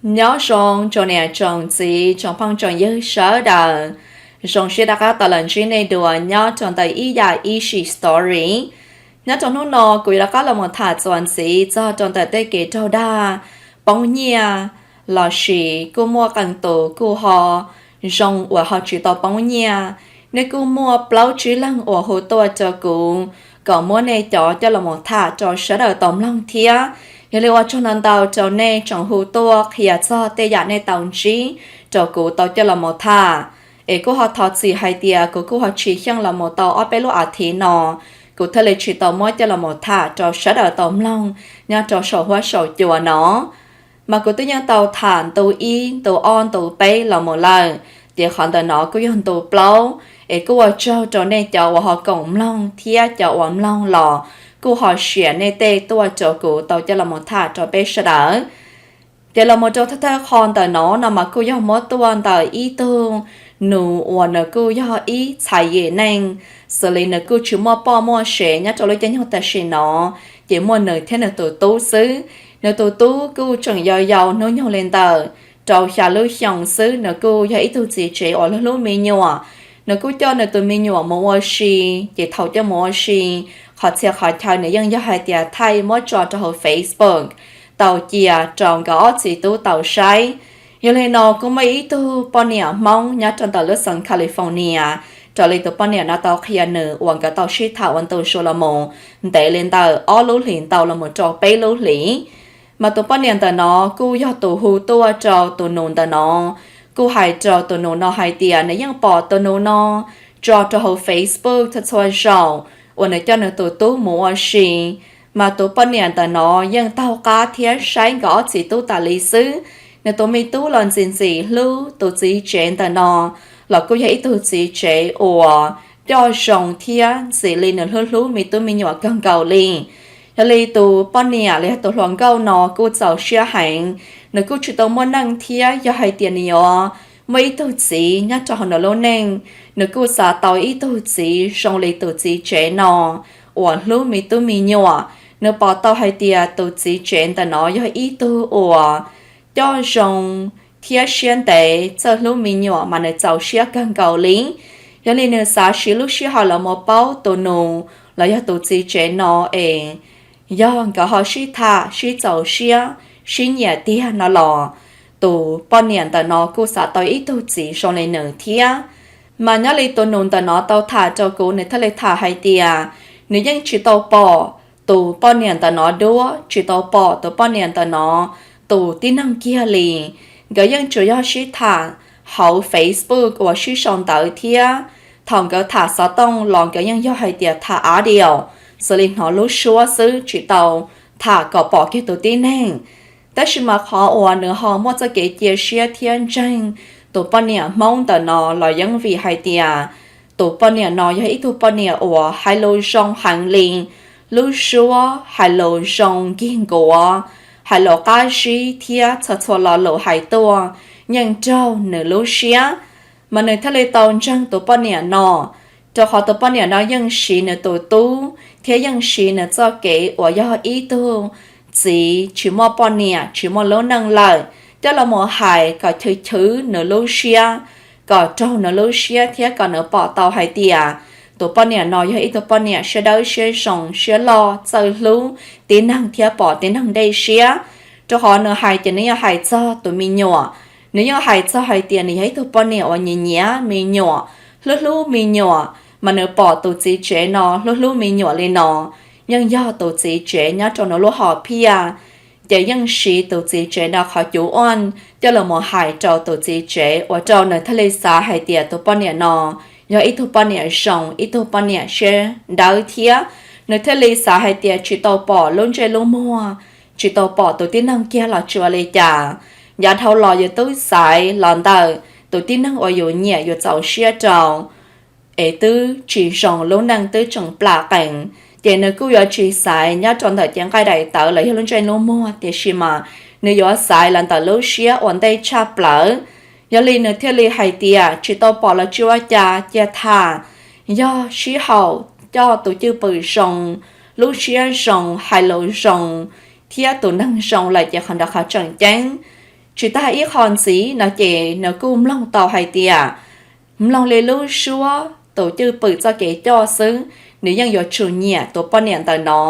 Nyob zoo tsoom niam tsoom txiv tsoom phooj tsoom ywg sawv daws, zoo siab rov qab tau los ntsib nej dua nyob rau ntawm ib yam ib sim story. Nyob rau hnub no kuv yuav rov qab los mus tham txuas ntxiv txog rau ntawm tej kev raug dag, poob nyiaj, lossis kuj muaj qee tus kuj ho zoo uas ho tsis tau poob nyiaj. Nej kuj muaj plaub tsib leeg uas hu tuaj rau kuv kom muab nej cov coj los mus tham rau sawv daws tau mloog thiab. Yog li ua tsaug ntau ntau rau nej tsoom hu tuaj qhia txog tej yam nej tau ntsib rau kuv tau coj los mus tham. Es kuj ho thov txim hais tias kuv kuj ho tsis xyeej los mus tau ob peb lub as thiv no, kuv thiaj li tsis tau muab coj los mus tham rau sawv daws tau mloog nyob rau saum huab saum cua no. Mas kuv twb yeej tau tham ntu ib, ntu ob, ntu peb los mus lawm, ces qhov ntawm no kuj yog ntu plaub. Es kuj ua tsaug rau nej cov uas ho koom mloog thiab cov uas mloog los kuj ho share nej tej tuaj rau kuv tau coj los mus tham rau peb sawv daws. Ces los mus rau thawj thawj qho ntawm no no mas kuj yog muab tuaj ntawm ib tug nus uas nws kuj yog ib txhais yim neej, xws li nws kuj tsis muaj poj muaj sev nyob rau lub caij nyoog tam sim no, ces muaj nws thiab nws tus tub xwb. Nws tus tub kuj tseem yau yau hnub nyoog li ntawm rau xya lub xyoo xwb, nws kuj yog ib tug txiv tsev uas hlub hlub me nyuam. Nws kuj coj nws tus me nyuam mus ua si, ces thaum coj mus ua si, qhov txhia qhov chaw nws yeej yog hais tias thaij muab tso rau hauv Facebook tau cia rau nkawd ob txiv tub tau saib. Yog li no kuj muaj ib tug poj niam Hmoob nyob rau ntawm lub xeev California, raws li tus poj niam no tau qhia nws uas nkawd tau sib tham ua ntu zus los mus ntev li ntawm ob lub hlis ntau los mus rau peb lub hlis. Mas tus poj niam ntawm no kuj yog tus hu tuaj rau tus nus ntawm no, kuj hais rau tus nus no hais tias nws yeej pom tus nus no tso rau hauv Facebook txhua txhua zaus uas nws coj nws tus tub mus ua si. Mas tus poj niam ntawm no yeej taug qab thiab saib nkawd ob txiv tub tas li xwb. Nws tus me tub los ntxim ntxim hlub tus txiv tsev ntawm no, los kuj yog ib tug txiv tsev uas coj zoo thiab ntxim li nws hlub hlub me tub me nyuam kawg nkaus li. Yog li tus poj niam los yog tus hluas nkauj no kuj txaus siab heev, nws kuj tsis tau muaj neej thiab yog hais tias nws yuav muaj ib tug txiv nyob rau hauv nws lub neej, nws kuj xav tau ib tug txiv zoo li tus txiv tsev no uas hlub me tub me nyuam. Nws pom tau hais tias tus txiv tsev ntawm no yog ib tug uas coj zoo thiab siab ntev, txawj hlub me nyuam mas nws txaus siab kawg nkaus li. Yog li nws xav siv lub sij hawm los mus paub tus nus los yog tus txiv tsev no es yog nkawd ho sib tham sib txaus siab, sib nyiam tiag no los tus poj niam ntawm no kuj xav tau ib tug txiv zoo li nws thiab. Mas nyob li tus nus ntawm no tau tham rau kuv, nws thiaj li tham hais tias nws yeej tsis tau pom tus poj niam ntawm no duab, tsis tau pom tus poj niam ntawm no tus tib neeg kiag li. Nkawd yeej tsuas yog sib tham hauv Facebook uas sib sau ntawv thiab thaum nkawd tham xov tooj los nkawd yeej yog hais tias tham audio, xws li hnov lub suab xwb, tsis tau tham kom pom kiag tus tib neeg. Tab sis mas qhov uas nws ho muaj txoj kev cia siab thiab ntseeg tus poj niam Hmoob ntawm no los yeej vim hais tias tus poj niam no yog ib tug poj niam uas hais lus zoo heev li, lub suab hais lus zoo nkig nkuav, hais lus qab zib thiab txhua txhua lo lus hais tuaj yeej raug nws lub siab. Mas nws thiaj li tau ntseeg tus poj niam no, rau qhov tus poj niam no yeej siv nws tus tub thiab yeej siv nws txoj kev uas yog ib tug txiv tsis muaj poj niam tsis muaj lub neej lawm coj los mus hais kom chwv chwv nws lub siab, kom raug nws lub siab thiab kom nws pom tau hais tias tus poj niam no yog ib tug poj niam siab dawb siab zoo siab loj txawj hlub tib neeg thiab pom tib neeg dej siab. Rau qhov nws hais ces nws yeej hais txog tus me nyuam, nws yeej hais txog hais tias nws yog ib tug poj niam uas nyiam nyiam me nyuam, hlub hlub me nyuam. Mas nws pom tus txiv tsev no hlub hlub me nyuam li no, yeej yog tus txiv tsev nyob rau nws lub hom phiaj, ces yeej siv tus txiv tsev no qhov cuv uaj coj los mus hais rau tus txiv tsev ua rau nws thiaj li xav hais tias tus poj niam no yog ib tug poj niam zoo, ib tug poj niam siab dawb thiab. Nws thiaj li xav hais tias tsis tau pom lub ntsej lub muag, tsis tau pom tus tib neeg kiag los tsis ua li cas. Yav dhau los yus twb xaiv los ntawm tus tib neeg uas yus nyiam yus txaus siab rau es twb tsis zoo, lub neej twb tseem plam qees, ces nws kuj yuav tsis xaiv nyob rau ntawm cev nqaij daim tawv los yog lub ntsej lub muag, tiam sis mas nws yuav xaiv los ntawm lub siab ua ntej tshaj plaws. Yog li nws thiaj li hais tias tsis tau pom los tsis ua cas, cia tham, yog sib haum, coj tus cwj pwm zoo, lub siab zoo, hais lus zoo thiab tus neeg zoo lawm ces qhov ntawd qhov tseem ceeb. Tsis tag ib qho ntxiv no ces nws kuj mloog tau hais tias mloog li lub suab tus cwj pwm txoj kev coj xwb, nws yeej yuav tsum nyiam tus poj niam ntawm no,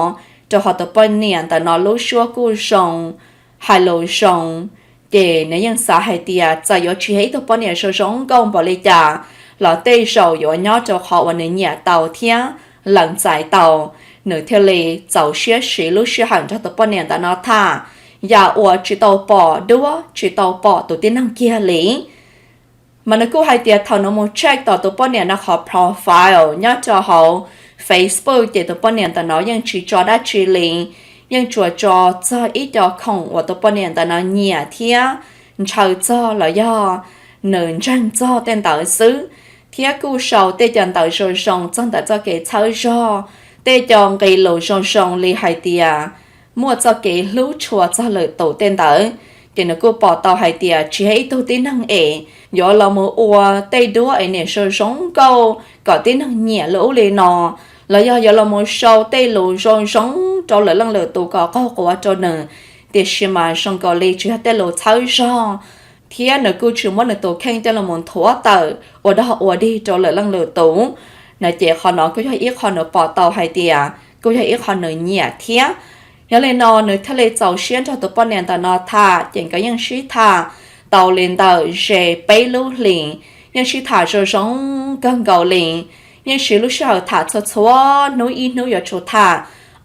rau qhov tus poj niam ntawm no lub suab kuj zoo, hais lus zoo. Ces nws yeej xav hais tias txawm yuav tsis yog ib tug poj niam zoo zoo nkauj npaum li cas los tej zaum yuav nyob rau qhov uas nws nyiam tau thiab lees txais tau, nws thiaj li txaus siab siv lub sij hawm nrog tus poj niam ntawm no tham, yam uas tsis tau pom duab tsis tau pom tus tib neeg kiag li. Mas nws kuj hais tias thaum nws mus check tom tus poj niam no qhov profile nyob rau hauv Facebook ces tus poj niam ntawm no yeej tsis tso dab tsi li, yeej tsuas tso txog ib co khoom uas tus poj niam ntawm no nyiam thiab ntshaw txog los yog nws ntseeg txog tej ntawd xwb, thiab kuj sau tej co ntawv zoo zoo txog ntawm txoj kev txhawb zog, tej co nqe lus zoo zoo li hais tias muaj txoj kev hlub tshua txog lwm tus tej ntawd. Ces nws kuj pom tau hais tias tsis yog ib tug tib neeg es yuav los mus ua tej duab es niam sau zoo nkauj kom tib neeg nyiam li ub li no, los yog yuav los mus sau tej lus zoo zoo rau lwm leej lwm tus kom qaug quav rau nws, tiam sis mas zoo nkaus li tsis yog tej lus txhawb zog, thiab nws kuj tsis muab nws tus kheej coj los nthuav tawm ua dog ua dig rau lwm leej lwm tus no. Ces qhov no kuj yog ib qho nws pom tau hais tias kuj yog ib qho nws nyiam thiab. Yog li no nws thiaj li txaus siab nrog tus poj niam ntawm no tham, ces nkawd yeej sib tham tau li ntawm ze peb lub hlis, yeej sib tham zoo zoo kawg nkaus li, yeej siv lub sij hawm tham txhua txhua hnub, ib hnub yuav tsum tham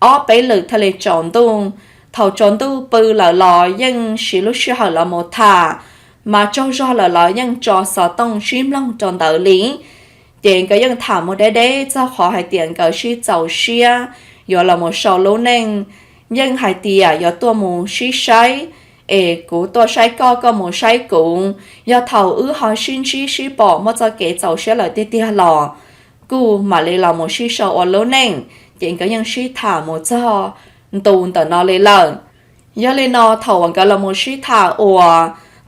ob peb lwm thiaj li tsaus ntuj. Thaum tsaus ntuj pw lawm los yeej siv lub sij hawm los mus tham, mas tsaug zog lawm los yeej tso xov tooj sib mloog rau ntawd li. Ces nkawd yeej tham mus deb deb txog qhov hais tias nkawd sib txaus siab yuav los mus sau lub neej, yeej hais tias yuav tuaj mus sib saib, es kuv tuaj saib koj, koj mus saib kuv, yog thaum wb ho sib ntsib sib pom muaj txoj kev txaus siab lawm tiag tiag los kuj mam li los mus sib sau ua lub neej. Ces nkawd yeej sib tham mus txog ntu ntawm no li lawm. Yog li no thaum uas nkawd los mus sib tham ua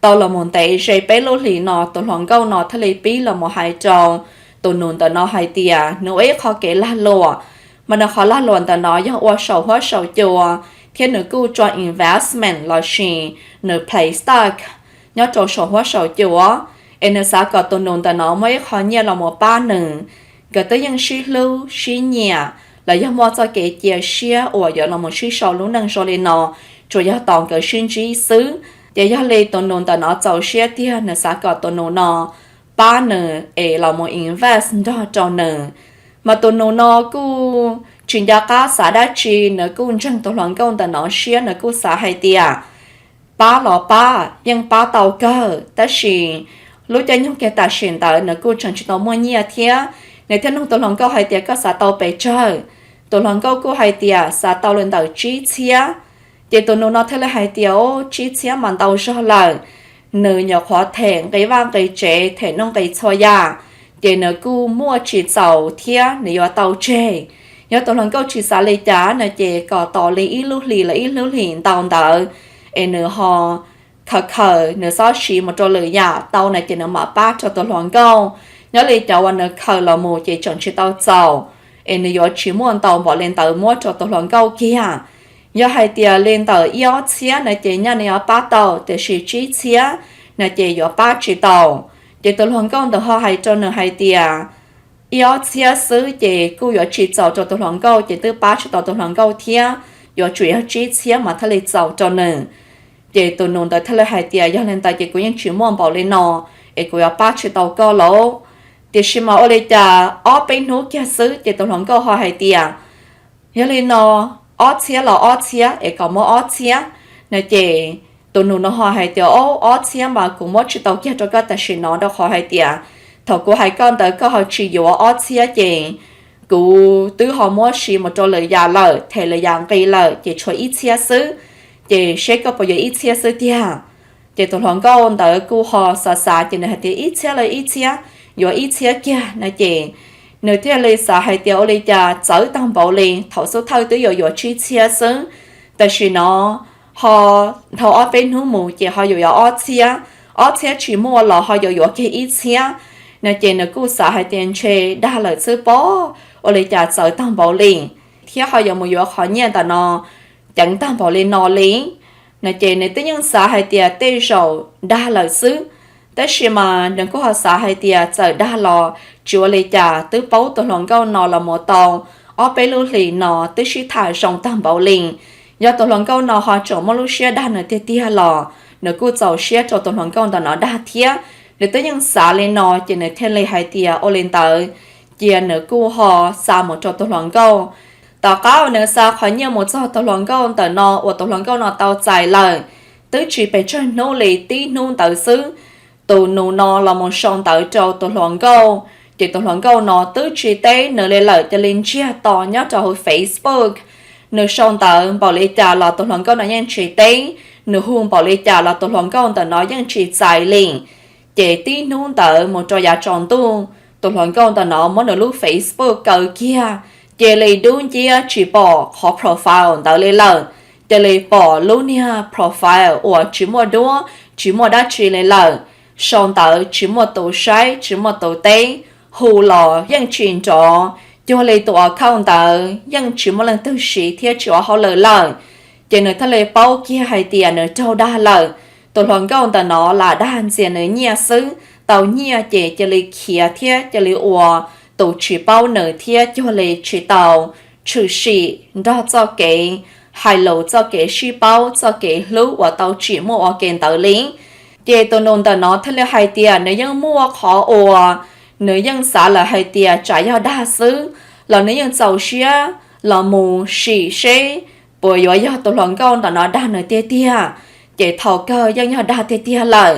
tau los mus ntev ze peb lub hlis no, tus hluas nkauj no thiaj li pib los mus hais rau tus nus ntawm no hais tias nws ua ib qho kev lag luam, mas nws qhov lag luam ntawm no yog ua saum huab saum cua, thiab nws kuj tso investment lossis nws play stock nyob rau saum huab saum cua, es nws xav kom tus nus ntawm no muaj ib qho nyiaj los mus pab nws. Nkawd twb yeej sib hlub sib nyiam los yog muaj txoj kev cia siab uas yuav los mus sib sau lub neej zoo li no, tsuas yog tos nkawd sib ntsib xwb. Ces yog li tus nus ntawm no txaus siab tiag, nws xav kom tus nus no pab nws es los mus invest nrog rau nws. Mas tus nus no kuj tsis nco qab xav dab tsi, nws kuj ntseeg tus hluas nkauj ntawm no siab, nws kuj xav hais tias pab los pab, yeej pab tau kawg, tab sis lub caij nyoog kiag tam sim ntawd nws kuj tseem tsis tau muaj nyiaj thiab. Nws thiaj nug tus hluas nkauj hais tias koj xav tau pes tsawg? Tus hluas nkauj kuj hais tias xav tau li ntawm tsib txhiab. Ces tus nus no thiaj li hais tias, Ub, tsib txhiab mas ntau zog lawm. Nws nyuam qhuav them nqi vaj nqi tsev, them nuj nqi txhua yam, ces nws kuj muaj tsis txaus thiab nws yuav tau tseg. Yog tus hluas nkauj tsis xav li cas no ces kom tos li ib lub hlis los ib lub hlis ntau ntawd, es nws ho khaws khaws nws txhob siv mus rau lwm yam, tau no ces nws mam pab rau tus hluas nkauj. Nyob li cov uas nws khaws los mus ces tseem tsis tau txaus, es nws yuav tsis muaj ntau npaum li ntawd muab rau tus hluas nkauj kiag. Yog hais tias li ntawm ib ob txhiab no ces nyaj nws yuav pab tau, tiam sis tsib txhiab no ces yuav pab tsis tau. Ces tus hluas nkauj ntawd ho hais rau nws hais tias ib ob txhiab xwb ces kuj yuav tsis txaus rau tus hluas nkauj, ces twb pab tsis tau tus hluas nkauj thiab, yuav tsum yog tsib txhiab mas thiaj li txaus rau nws. Ces tus nus ntawd thiaj li hais tias, Yog li ntawd ces kuv yeej tsis muaj npaum li no, es kuv yuav pab tsis tau koj lauj. Tiam sis mas ua li cas ob peb hnub kiag xwb ces tus hluas nkauj ho hais tias, Yog li no, ob txhiab los ob txhiab, es kom muab ob txhiab no ces tus nus no ho hais tias, Ob, ob txhiab mas kuv muab tsis tau kiag rau koj tam sim no, rau qhov hais tias thaum kuv hais koj ntawd koj ho tsis yuav ob txhiab, ces kuv twb ho muab siv mus rau lwm yam lawm, them lwm yam nqi lawm, ces tshuav ib txhiab xwb, ces seb koj puas yuav ib txhiab xwb tiag. Ces tus hluas nkauj ntawd kuj ho xav xav ces nws hais tias, Ib txhiab los ib txhiab, yuav ib txhiab kiag no ces nws thiaj li xav hais tias, Ua li cas txawv tag npaum li, thaum xub thawj twb yuav yuav tsib txhiab xwb, tam sim no ho dhau ob peb hnub mus ces ho yuav yuav ob txhiab, ob txhiab tsis muaj los ho yuav yuav kiag ib txhiab no ces nws kuj xav hais tias ntshe dag lawm xwb pob, ua li cas txawv tag npaum li, thiab ho yuav mus yuav qhov nyiaj ntawm no ceev tag npaum li no li. no ces nws twb yeej xav hais tias tej zaum dag lawm xwb. Tab sis mas nws kuj ho xav hais tias txawm dag los tsis ua li cas, twb paub tus hluas nkauj no los mus tau ob peb lub hlis no twb sib tham zoo tag npaum li. Yog tus hluas nkauj no ho tseem muaj lub siab dag nws tiag tiag los nws kuj txaus siab rau tus hluas nkauj ntawm no dag thiab. Nws twb yeej xav li no ces nws thiaj li hais tias ua li ntawd, cia nws kuj ho xa mus rau tus hluas nkauj. Tom qab uas nws xa qhov nyiaj mus txog tus hluas nkauj ntawm no uas tus hluas nkauj no tau txais lawm, twb tsis pes tsawg hnub li, tib hnub ntawd xwb, tus nus no los mus sau ntawv rau tus hluas nkauj, ces tus hluas nkauj no twb tsis teb nws li lawm, cia li ntsiag to nyob rau hauv Facebook. Nws sau ntawv npaum li cas los tus hluas nkauj no yeej tsis teb, nws hu npaum li cas los tus hluas nkauj ntawm no yeej tsis txais li. Ces tib hnub ntawd mus rau yav tsaus ntuj, tus hluas nkauj ntawm no muab nws lub Facebook kaw kiag, cia li dub nciab tsis pom qhov profile ntawd li lawm. Cia li pom lub niag profile uas tsis muaj duab tsis muaj dab tsi li lawm, sau ntawv tsis muaj tus saib tsis muaj tus teb, hu los yeej tsis nrov, cuag li tus account ntawd yeej tsis muaj leej twg siv thiab tsis ua hauj lwm lawm. Ces nws thiaj li paub kiag hais tias nws raug dag lawm. Tus hluas nkauj ntawm no lam dag ntxias nws nyiaj xwb, tau nyiaj ces cia li khiav thiab cia li ua tus tsis paub nws thiab cuag li tsis tau tshwm sim nrog txoj kev hais lus, txoj kev sib paub, txoj kev hlub uas tau tsim muaj ua ke ntawd li. Ces tus nus ntawm no thiaj li hais tias nws yeej muaj qhov uas nws yeej xav lawm hais tias tsam yog dag xwb los nws yeej txaus siab los mus sim seb puas yuav yog tus hluas nkauj ntawm no dag nws tiag tiag. Ces thaum kawg yeej yog dag tiag tiag lawm.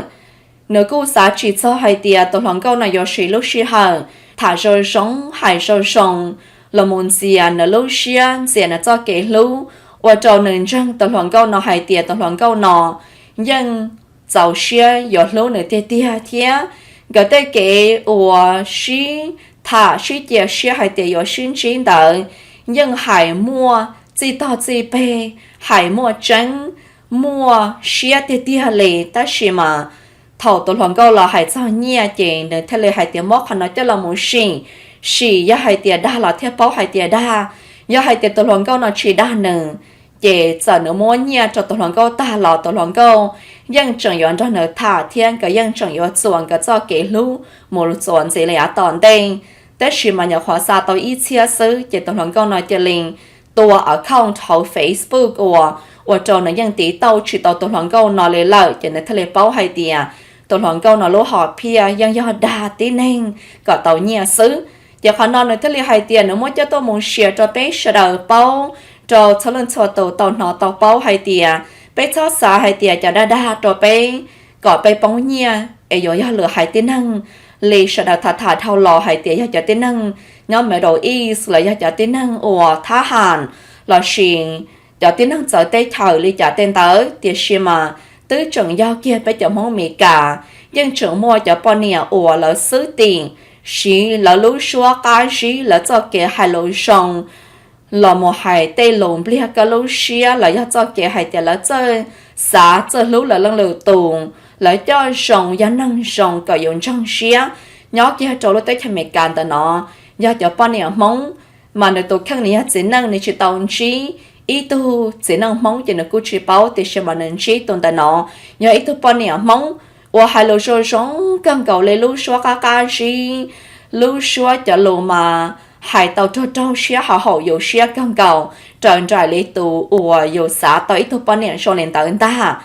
Nws kuj xav tsis txog hais tias tus hluas nkauj no yuav siv lub sij hawm tham zoo zoo, hais zoo zoo los mus ntxias nws lub siab, ntxias nws txoj kev hlub, ua rau nws ntseeg tus hluas nkauj no hais tias tus hluas nkauj no yeej txaus siab yuav hlub nws tiag tiag thiab. Nkawd tej kev uas sib tham sib cia siab hais tias yuav sib ntsib ntawd yeej hais muaj txij tog txij peg, hais muaj tseeb, muaj siab tiag tiag li. Tab sis mas thaum tus hluas nkauj los hais txog nyiaj ces nws thiaj li hais tias muab qhov no coj los mus sim, sim yog hais tias dag los thiaj paub hais tias dag. Yog hais tias tus hluas nkauj no tsis dag nws, ces txawm nws muab nyiaj rau tus hluas nkauj tag los tus hluas nkauj yeej tseem yuav nrog nws tham thiab nkawd yeej tseem yuav txuas nkawd txoj kev hlub mus txuas ntxiv li yav tom ntej. Tab sis mas nyuam qhuav xa tau ib txhiab xwb ces tus hluas nkauj no cia li tua account hauv Facebook uas ua rau nws yeej tiv tauj tsis tau tus hluas nkauj no li lawm, ces nws thiaj li paub hais tias tus hluas nkauj no lub hom phiaj yeej yog dag tib neeg kom tau nyiaj xwb. Ces qhov no nws thiaj li hais tias nws muab coj tuaj mus share rau peb sawv daws paub, rau txhua leej txhua tus tau hnov tau paub hais tias peb txhob xav hais tias cov dag dag rau peb kom peb poob nyiaj es yuav yog lwm haiv tib neeg li sawv daws tham tham dhau los hais tias yog cov tib neeg nyob Middle East los yog cov tib neeg uas thab ham lossis cov tib neeg txawv teb chaws li cas tej ntawd. Tiam sis mas twb tseem yog kiag peb cov Hmoob Amelikas yeej tseem muaj cov poj niam uas lawv xwb tim siv lawv lub suab qab zib, lawv txoj kev hais lus zoo los mus hais tej lus npliag koj lub siab los yog txoj kev hais tias lawv txawj xav txawj hlub lawv leej lwm tus, lawv coj zoo yog neeg zoo kom yus ntseeg siab. Nyob kiag rau lub teb chaws Amelikas ntawm no yog cov poj niam Hmoob, mas nws tus kheej nws yog txiv neej, nws tsis tau ntsib ib tug txiv neej Hmoob ces nws kuj tsis paub, tiam sis mas nws ntsib tus ntawm no yog ib tug poj niam Hmoob uas hais lus zoo zoo kawg nkaus li, lub suab qab qab zib, lub suab cov lus mas hais tau raug raug siab, haum haum yus siab kawg nkaus, raws nraim li tus uas yus xav tau ib tug poj niam zoo li ntawd ntag.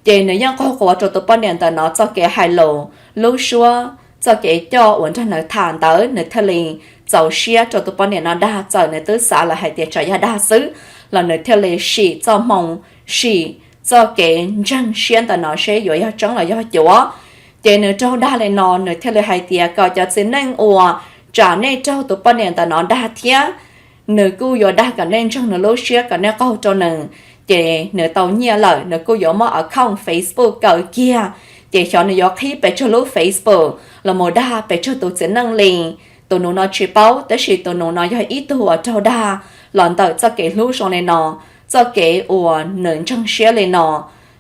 Ces nws yeej qaug quav rau tus poj niam ntawm no txoj kev hais lus, lub suab, txoj kev coj uas nrog nws tham ntawd, nws thiaj li txaus siab rau tus poj niam no dag. Txawm nws twb xav lawm hais tias tsam yog dag xwb los nws thiaj li sim txoj hmoo, sim txoj kev ntseeg siab ntawm no seb yuav yog tseeb los yog cuav. Ces nws raug dag li no nws thiaj li hais tias kom cov txiv neej uas tsam nej raug tus poj niam ntawm no dag thiab, nws kuj yuav dag kom nej ntseeg nws lub siab kom nej qaug rau nws. Ces nws tau nyiaj lawm nws kuj yuav muab account Facebook kaw kiag, ces xyov nws yuav qhib pes tsawg lub Facebook los mus dag pes tsawg tus txiv neej li. Tus nus no tsis paub, tab sis tus nus no yog ib tug uas raug dag los ntawm txoj kev hlub zoo li no, txoj kev uas nws ntseeg siab li no,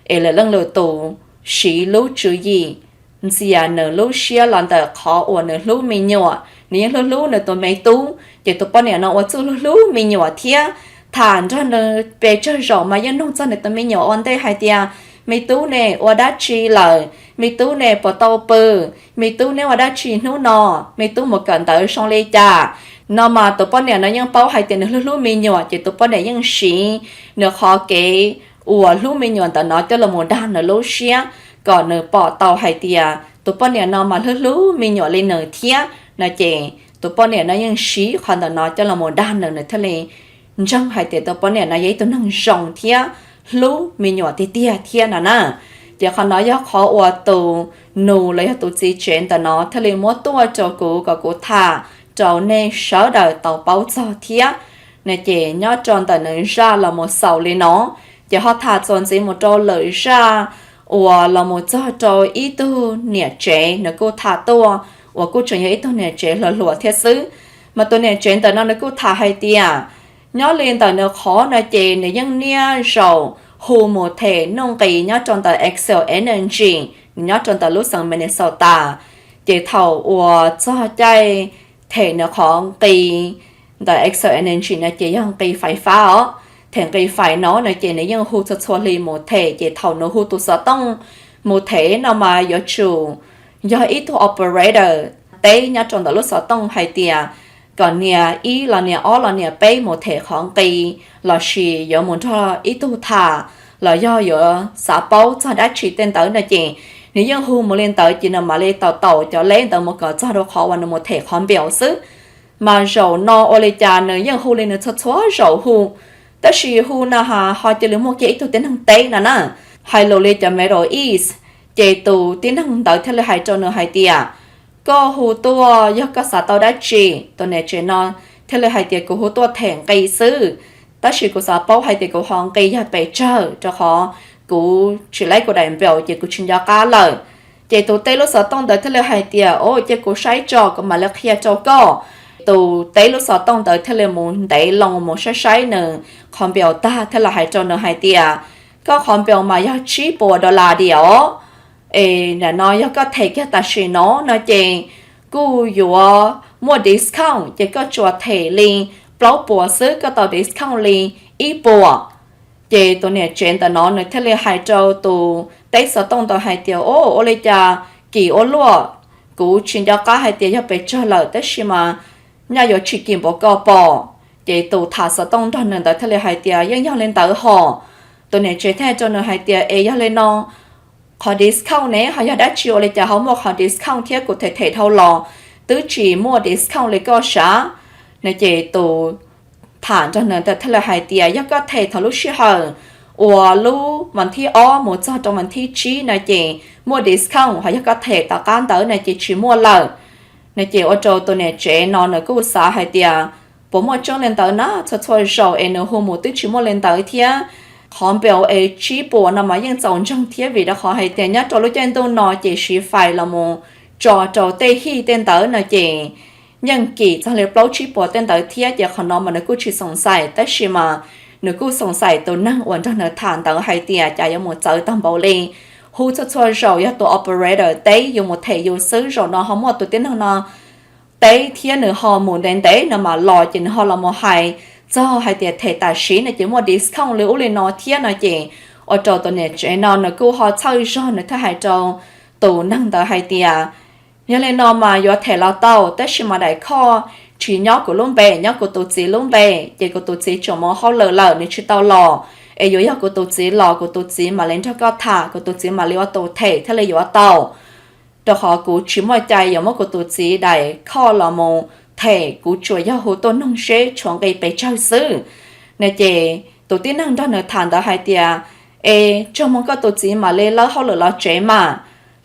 es lwm leej lwm tus siv lub tswv yim ntxias nws lub siab los ntawm qhov uas nws hlub me nyuam, nws yeej hlub hlub nws tus me tub, ces tus poj niam no ua txuj hlub hlub me nyuam thiab. tham nrog nws pes tsawg zaus mas yeej nug txog nws tus me nyuam ua ntej hais tias, me tub ne ua dab tsi lawm, me tub ne puas tau pw, me tub neb ua dab tsi hnub no, me tub mus kawm ntawv zoo li cas no mas tus poj niam no yeej paub hais tias nws hlub hlub me nyuam ces tus poj niam yeej siv nws qhov kev uas hlub me nyuam ntawm no coj los mus dag nws lub siab kom nws pom tau hais tias tus poj niam no mas hlub hlub me nyuam li nws thiab no ces tus poj niam no yeej siv qhov ntawm no coj los mus dag nws, nws thiaj li ntseeg hais tias tus poj niam no yog ib tug neeg zoo thiab hlub me nyuam tiag tiag thiab no na. Ces qhov no yog qhov uas tus nus los yog tus txiv tsev ntawm no thiaj li muab tuaj rau kuv kom kuv tham rau nej sawv daws tau paub txog thiab no ces nyob rau ntawm nws zaj los mus xaus li no, ces ho tham txuas ntxiv mus rau lwm zaj uas los mus txog rau ib tug niam tsev nws kuj tham tuaj uas kuj tseem yog ib tug niam tsev hluas hluas thiab xwb. Mas tus niam tsev ntawm no nws kuj tham hais tias nyob li ntawm nws qhov no ces nws yeej niaj zaus hu mus them nuj nqis nyob rau ntawm Accel Energy nyob rau ntawm lub xeev Minnesota. Ces thaum uas txog caij them nws qhov nqi ntawm Accel Energy no ces yog nqi fais fab os, them nqi fais no no ces nws yeej hu txhua txhua hli mus them ces thaum nws hu tus xov tooj mus them no mas yuav tsum yog ib tug operator teb nyob rau ntawm lub xov tooj hais tias kom nias ib los nias ob los nias peb mus them qhov nqi, los sis yuav mus nrog ib tug tham, los yog yuav xav paub txog dab tsi tej ntawd no ces nws yeej hu mus li ntawd ces nws mam li tau taus cov leb ntawd mus kom txog rau qhov uas nws mus them qhov npiaus xwb. Mas zaum no ua li cas nws yeej hu li nws txhua txhua zaus hu, tab sis hu no ha ho cia li muaj kiag ib tug tib neeg teb no na, hais lus li cov Middle East. Ces tus tib neeg ntawd thiaj li hais rau nws hais tias, koj hu tuaj yog koj xav tau dab tsi? Tus niam tsev no thiaj li hais tias kuv hu tuaj them nqi xwb, tab sis kuv xav paub hais tias kuv qhov nqi yog pes tsawg rau qhov kuv tsis laib kuv daim npaum ces kuv tsis nco qab lawm. Ces tus teb lub xov tooj ntawd thiaj li hais tias, o, cia kuv saib tso kuv mam li qhia rau koj. Tus teb lub xov tooj ntawd thiaj li mus ntev loo mus saib saib nws qhov npaum tag thiaj li hais rau nws hais tias, koj qhov npaum mas yog tsib puas dollar diam os. Es nim no yog koj them kiag tam sim no no ces kuj yuav muaj discount ces koj tsuas them li plaub puas xwb koj tau discount li ib puas. Ces tus niam tsev ntawm no nws thiaj li hais rau tus teb xov tooj ntawd hais tias, o, ua li cas kim ua luaj, kuv tsis nco qab hais tias yog pes tsawg lawm tab sis mas nyaj yuav tsis kim npaum koj pom. Ces tus tham xov tooj nrog nws ntawd thiaj li hais tias, yeej yog li ntawd hos. Tus niam tsev thiaj hais rau nws hais tias, es yog li no qhov discount ne ho yog dab tsi ua li cas ho muaj qhov discount thiab kuv them them dhau los twb tsis muaj discount li koj sav no ces tus tham nrog nws ntawd thiaj li hais tias, yog koj them thaum lub sij hawm uas lub vas thib ob mus txog rau vas thib tsib no ces muaj discount, ho yog koj them tom qab ntawd no ces tsis muaj lawm no ces ua rau tus niam tsev no nws kuj xav hais tias, puas muaj tseeb li ntawd na, txhua txhua zaus es nws hu mus twb tsis muaj li ntawd thiab. Qhov npaum es tsib puas no mas yeej txaus ntseeg thiab vim rau qhov hais tias nyob rau lub caij ntuj no ces siv fais los mus tso rau tej hij tej ntawd no ces yeej kim txog li plaub tsib puas tej ntawd thiab ces qhov no mas nws kuj tsis xoom xais tab sis mas nws kuj xoom xais tus neeg uas nrog nws tham ntawd hais tias cas yuav mus txawv tag npaum li. Hu txhua txhua zaus yog tus operator teb yus mus them yus xwb, zaum no ho muaj tus tib neeg no teb thiab nws ho mus ntev ntev no mas los ces nws ho los mus hais txog hais tias them tam sim no ces muaj discount li ub li no thiab no ces ua rau tus niam tsev no nws kuj ho txhawj zog nws thiaj hais rau tus neeg ntawd hais tias, yog li no mas yuav them los tau tab sis mas daim khoj tsis nyob kuv lub npe, nyob kuv tus txiv lub npe ces kuv tus txiv tseem mus hauj lwm lawm nws tsis tau los, es yuav yog kuv tus txiv los kuv tus txiv mam li nrog koj tham, kuv tus txiv mam li ua tus them thiaj li yuav tau. Rau qhov kuv tsis muaj cai yuav muab kuv tus txiv daim khoj los mus them, kuv tsuas yog hu tuaj noog seb tshuav nqi pes tsawg xwb no ces tus tib neeg nrog nws tham ntawd hais tias, es tsaug moo koj tus txiv mam li lawb hauj lwm los tsev mas.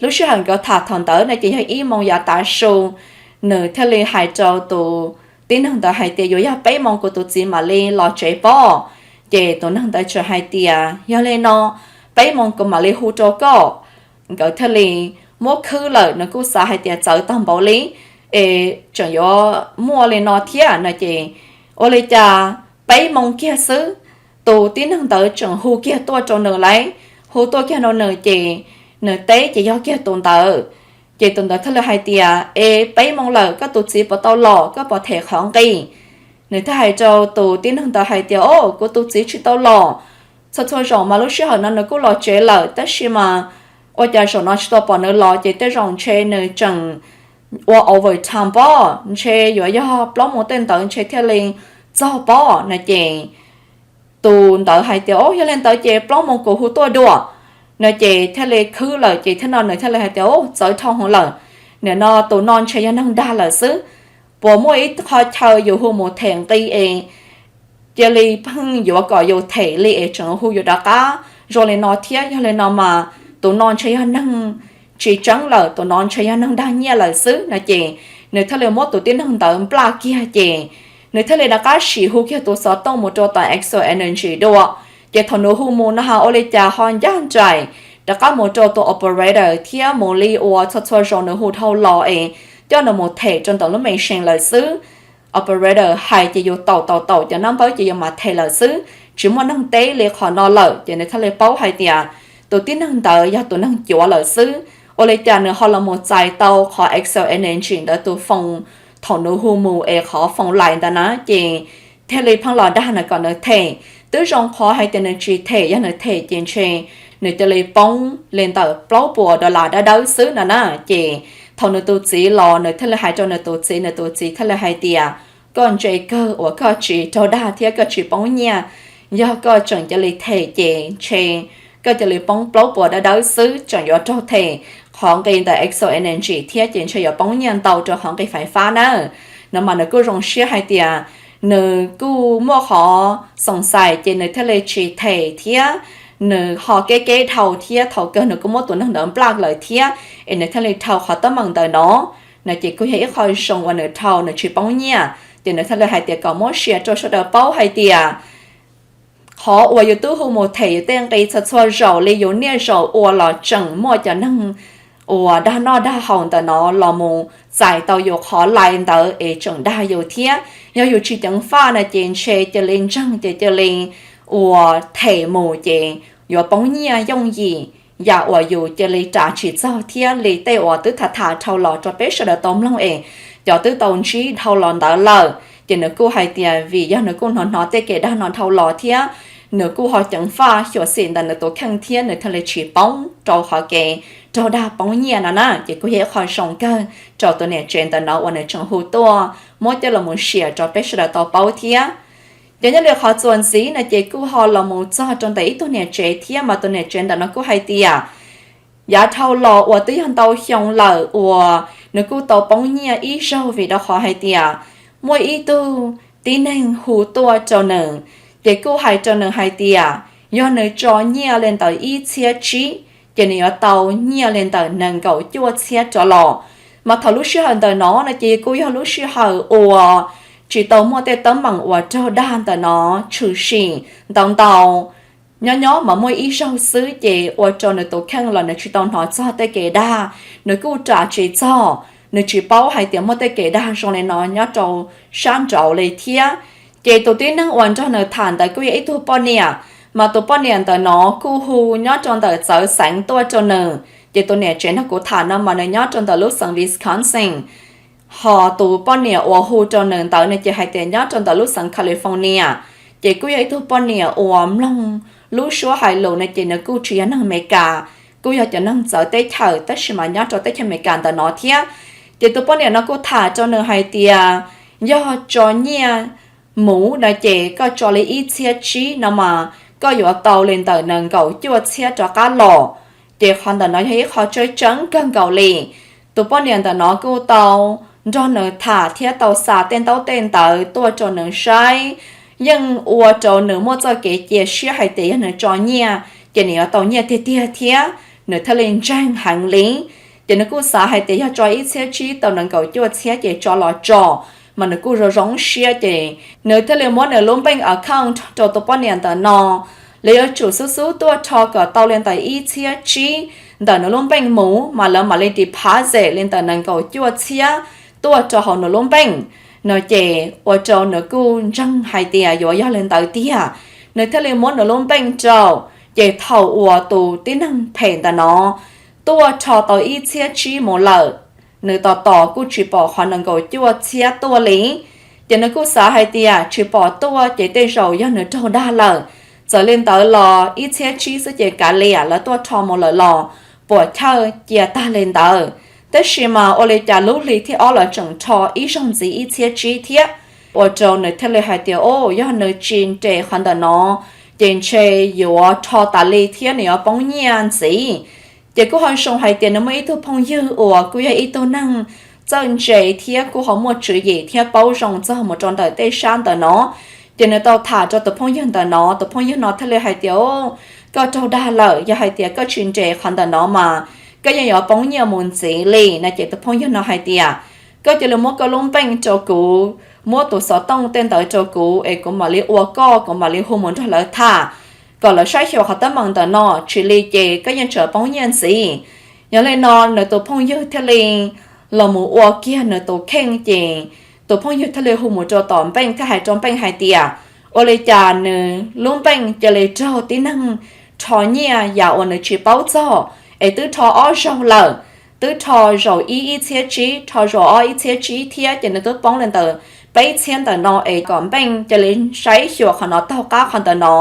Lub sij hawm nkawd tham thaum ntawd no ces yog ib moo yav tav su. Nws thiaj li hais rau tus tib neeg ntawd hais tias, yuav yog peb moo kuv tus txiv mam li los tsev pob. Ces tus neeg ntawd txawm hais tias, yog li no peb moo kuv mam li hu rau koj. Nkawd thiaj li muab khwb lawm, nws kuj xav hais tias txawv tag npaum li es tseem yuav muaj li no thiab no ces ua li cas peb moo kiag xwb tus tib neeg ntawd tseem hu kiag tuaj rau nws lawm. Hu tuaj kiag rau nws ces nws teb ces yog kiag tus ntawd. Ces tus ntawd thiaj li hais tias, es peb moo lawm koj tus txiv puas tau los, koj puas them qhov nqi? Nws thiaj hais rau tus tib neeg ntawd hais tias, O, kuv tus txiv tsis tau los. Txhua txhua zaus mas lub sij hawm no nws kuj los tsev lawm, tab sis mas ua cas zaum no tsis tau pom nws los, ces tej zaum ntshe nws tseem ua overtime pob, ntshe yuav yog plaub moos tej ntawd ntshe thiaj li txog pob no ces tus ntawd hais tias, O, yog li ntawd ces plaub moos kuv hu tuaj dua no ces thiaj li khwb lawm ces thiab no nws thiaj li hais tias, O, txawv dhau hwv lawm, nim no tus no ntshe yog neeg dag lawm xwb. Puas muaj ib qho chaw yus hu mus them nqi es cia li pheej yuav kom yus them li es tseem hu yus rov qab zoo li no thiab? Yog li no mas tus no ntshe yog neeg tsis tseeb lawm, tus no ntshe yog neeg dag nyiaj lawm xwb no ces nws thiaj li muab tus tib neeg ntawd nplaj kiag ces nws thiaj li rov qab sim hu kiag tus xov tooj mus rau tom Accel Energy dua. Ces thaum nws hu mus no ha ua li cas ho ncaj nraim rov qab mus rau tus operator thiab mus li uas txhua txhua zaus nws hu dhau los es coj nws mus them rau ntawm lub machine lawm xwb. Operator hais ces yus taum taum taum cov nab npawb ces yus mam them lawm xwb, tsis muaj neeg teb li qhov no lawm ces nws thiaj li paub hais tias tus tib neeg ntawd yog tus neeg cuav lawm xwb. Ua li cas nws ho los mus txais tau qhov Accel Energy ntawd tus phone thaum nws hu mus es qhov phone line ntawd na ces thiaj li pheej los dag nws kom nws them. Twb zoo qhov hais tias nws tsis them, yog nws them ces ntshe nws cia li poob li ntawm plaub puas dollar dawb dawb xwb no na. Ces thaum nws tus txiv los nws thiaj li hais rau nws tus txiv, nws tus txiv thiaj li hais tias, Koj ntse kawg uas koj tsis raug dag thiab koj tsis poob nyiaj. Yog koj tseem cia li them ces ntshe koj cia li poob plaub puas dawb dawb xwb, tseem yuav raug them qhov nqi ntawm Accel Energy thiab ces ntshe yuav poob nyiaj ntau rau qhov nqi faiv fab na. No mas nws kuj zoo siab hais tias nws kuj muaj qhov xoom xais ces nws thiaj li tsis them thiab nws ho keb keb dhau thiab thaum kawg nws kuj muab tus neeg ntawd nplaj lawm thiab es nws thiaj li dhau qhov teeb meem ntawm no. No ces kuj yog ib qho zoo uas nws dhau nws tsis poob nyiaj ces nws thiaj li hais tias kom muab share rau sawv daws paub hais tias qhov uas yus twb hu mus them yus tej nqi txhua txhua zaus li yus niaj zaus ua los tseem muaj cov neeg uas dag noj dag haus ntawm no los mus txais tau yus qhov line ntawd es tseem dag yus thiab. Yog yus tsis ceev faj no ces ntshe cia li ntseeg ces cia li uas them mus ces yuav poob nyiaj yooj yim yam uas yus cia li ras tsis txog thiab li tej uas twb tham tham dhau los rau peb sawv daws tau mloog es cov twb tau ntsib dhau los ntawd lawm. Ces nws kuj hais tias vim yog nws kuj hnov hnov tej kev dag no dhau los thiab nws kuj ho ceev faj xyuam xim ntawm nws tus kheej thiab nws thiaj li tsis poob rau qhov kev raug dag poob nyiaj no na. Ces kuj yog ib qho zoo kawg rau tus niam tsev ntawm no uas nws tseem hu tuaj muab coj los mus share rau peb sawv daws tau paub thiab. Ces nyob li qhov txuas ntxiv no ces kuj ho los mus txog rau ntawm ib tug niam tsev thiab mas tus niam tsev ntawm no kuj hais tias yav dhau los uas twb yog ntau xyoo lawm uas nws kuj tau poob nyiaj ib zaug vim rau qhov hais tias muaj ib tug tib neeg hu tuaj rau nws, ces kuj hais rau nws hais tias yog nws tso nyiaj li ntawm ib txhiab tsib, ces nws yuav tau nyiaj li ntawm nees nkaum cuaj txhiab rov los. Mas thaum lub sij hawm ntawm no no ces kuj yog lub sij hawm uas tsis tau muaj tej teeb meem uas raug dag ntawm no tshwm sim ntau ntau. Nyob nyob mas muaj ib zaug xwb ces ua rau nws tus kheej los nws tsis tau hnov txog tej kev dag, nws kuj ras tsis txog, nws tsis paub hais tias muaj tej kev dag zoo li no nyob rau sab nraud li thiab. Ces tus tib neeg uas nrog nws tham ntawd kuj yog ib tug poj niam, mas tus poj niam ntawm no kuj hu nyob rau ntawm txawv xeev tuaj rau nws. Ces tus niam tsev nrog kuv tham no mas nws nyob rau ntawm lub xeev Wisconsin. Ho tus poj niam uas hu rau nws ntawd no ces hais tias nyob rau ntawm lub xeev California. Ces kuj yog ib tug poj niam uas mloog lub suab hais lus no ces nws kuj tsis yog neeg Amelikas, kuj yog cov neeg txawv teb chaws tab sis mas nyob rau teb chaws Amelikas ntawm no thiab. Ces tus poj niam no kuj tham rau nws hais tias yog tso nyiaj mus no ces koj tso li ib txhiab tsib no mas koj yuav tau li ntawm nees nkaum cuaj txhiab rov qab los. Ces qhov ntawm no yog ib qho tseeb tseeb kawg nkaus li. Tus poj niam ntawm no kuj tau nrog nws tham thiab tau xa tej ntaub tej ntawv tuaj rau nws saib, yeej ua rau nws muaj txoj kev cia siab hais tias yog nws tso nyiaj ces nws yuav tau nyiaj tiag tiag thiab, nws thiaj li ntseeg heev li. Ces nws kuj xav hais tias yog tso ib txhiab tsib tau nees nkaum cuaj txhiab ces tso los tso, mas nws kuj zoo zoo siab ces nws thiaj li muab nws lub bank account rau tus poj niam ntawm no. Lawv yuav tsum xub xub tuaj rho kom tau li ntawm ib txhiab tsib ntawm nws lub bank mus mas lawv mam li deposit li ntawm nees nkaum cuaj txhiab tuaj rau hauv nws lub bank no ces ua rau nws kuj ntseeg hais tias yuav yog li ntawd tiag, nws thiaj li muab nws lub bank rau. Ces thaum uas tus tib neeg phem ntawm no tuaj rho tau ib txhiab tsib mus lawm, nws tos tos kuj tsis pom qhov nees nkaum cuaj txhiab tuaj li. Ces nws kuj xav hais tias tsis pom tuaj ces tej zaum yog nws raug dag lawm. Txawm li ntawd los ib txhiab tsib xwb ces kav liam, lawv tuaj rho mus lawm los puam chawj cia tag li ntawd. Tab sis mas ua li cas lub hli thib ob los tseem rho ib zaug ntxiv ib txhiab tsib thiab, ua rau nws thiaj li hais tias, o, yog nws tsis nres qhov ntawm no ces ntshe yuav rho tas li thiab nws yuav poob nyiaj ntxiv. Ces kuj ho zoo hais tias nws muaj ib tug phooj ywg uas kuj yog ib tug neeg txawj ntse thiab kuj ho muaj tswv yim thiab paub zoo txog mus rau ntawm tej sab ntawm no. Ces nws tau tham rau tus phooj ywg ntawm no, tus phooj ywg no thiaj li hais tias, o, koj raug dag lawm, yog hais tias koj tsis nres qhov ntawm no mas koj yeej yuav poob nyiaj mus ntxiv li no. Ces tus phooj ywg no hais tias, koj cia li muab koj lub npeej rau kuv, muab tus xov tooj tej ntawd rau kuv es kuv mam li ua koj, kuv mam li hu mus nrog lawv tham kom lawv saib xyuas qhov teeb meem ntawm no, tsis li ces koj yeej tseem poob nyiaj ntxiv. Yog li no nws tus phooj ywg thiaj li los mus ua kiag nws tus kheej, ces tus phooj ywg thiaj li hu mus rau tom Npeej thiab hais rau Npeej hais tias, ua li cas nws lub npeej cia li raug tib neeg rho nyiaj yam uas nws tsis paub txog, es twb rho ob zaug lawm, twb rho zaum ib ib txhiab tsib, rho zaum ob ib txhiab tsib thiab, ces nws twb poob li ntawm peb txhiab ntawm no es kom Npeej cia li saib xyuas qhov no taug qab qhov ntawm no.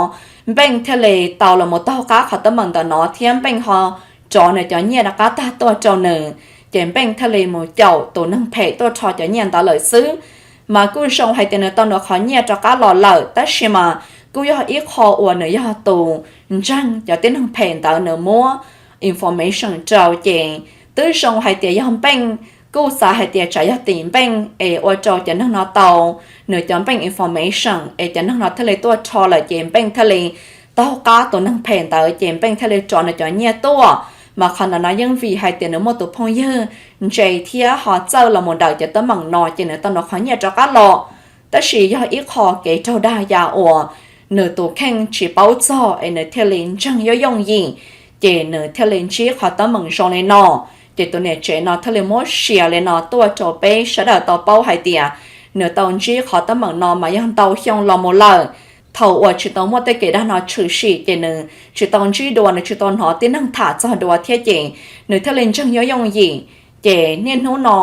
Npeej thiaj li tau los mus taug qab qhov teeb meem ntawm no thiab Npeej ho rov nws cov nyiaj rov qab tag tuaj rau nws. Ces Npeej thiaj li mus caum tus neeg phem tuaj rho cov nyiaj ntawd lawm xwb. Mas kuj zoo hais tias nws tau nws qhov nyiaj rov qab los lawm, tab sis mas kuj yog ib qho uas nws yog tus ntseeg cov tib neeg phem ntawd nws muab information rau, ces twb zoo hais tias yog Npeej, kuj xav hais tias tsam yog tim Npeej es ua rau cov neeg no tau nws cov Npeej information es cov neeg no thiaj li tuaj rho lawm, ces Npeej thiaj li taug qab tus neeg phem ntawd, ces Npeej thiaj li rov nws cov nyiaj tuaj. Mas qhov ntawm no yeej vim hais tias nws muaj tus phooj ywg ntse thiab ho txawj los mus daws cov teeb meem no, ces nws tau nws qhov nyiaj rov qab los. Tab sis yog ib qho kev raug dag yam uas nws tus kheej tsis paub txog es nws thiaj li ntseeg yooj yooj yim, ces nws thiaj li ntsib qhov teeb meem zoo li no. Ces tus niam tsev no thiaj li muab share li no tuaj rau peb sawv daws tau paub hais tias nws tau ntsib qhov teeb meem no mas yog ntau xyoo los mus lawm. Thaum uas tsis tau muaj tej kev dag no tshwm sim ces nws tsis tau ntsib dua, nws tsis tau hnov tib neeg tham txog dua thiab, ces nws thiaj li ntseeg yooj yooj yim. Ces niaj hnub no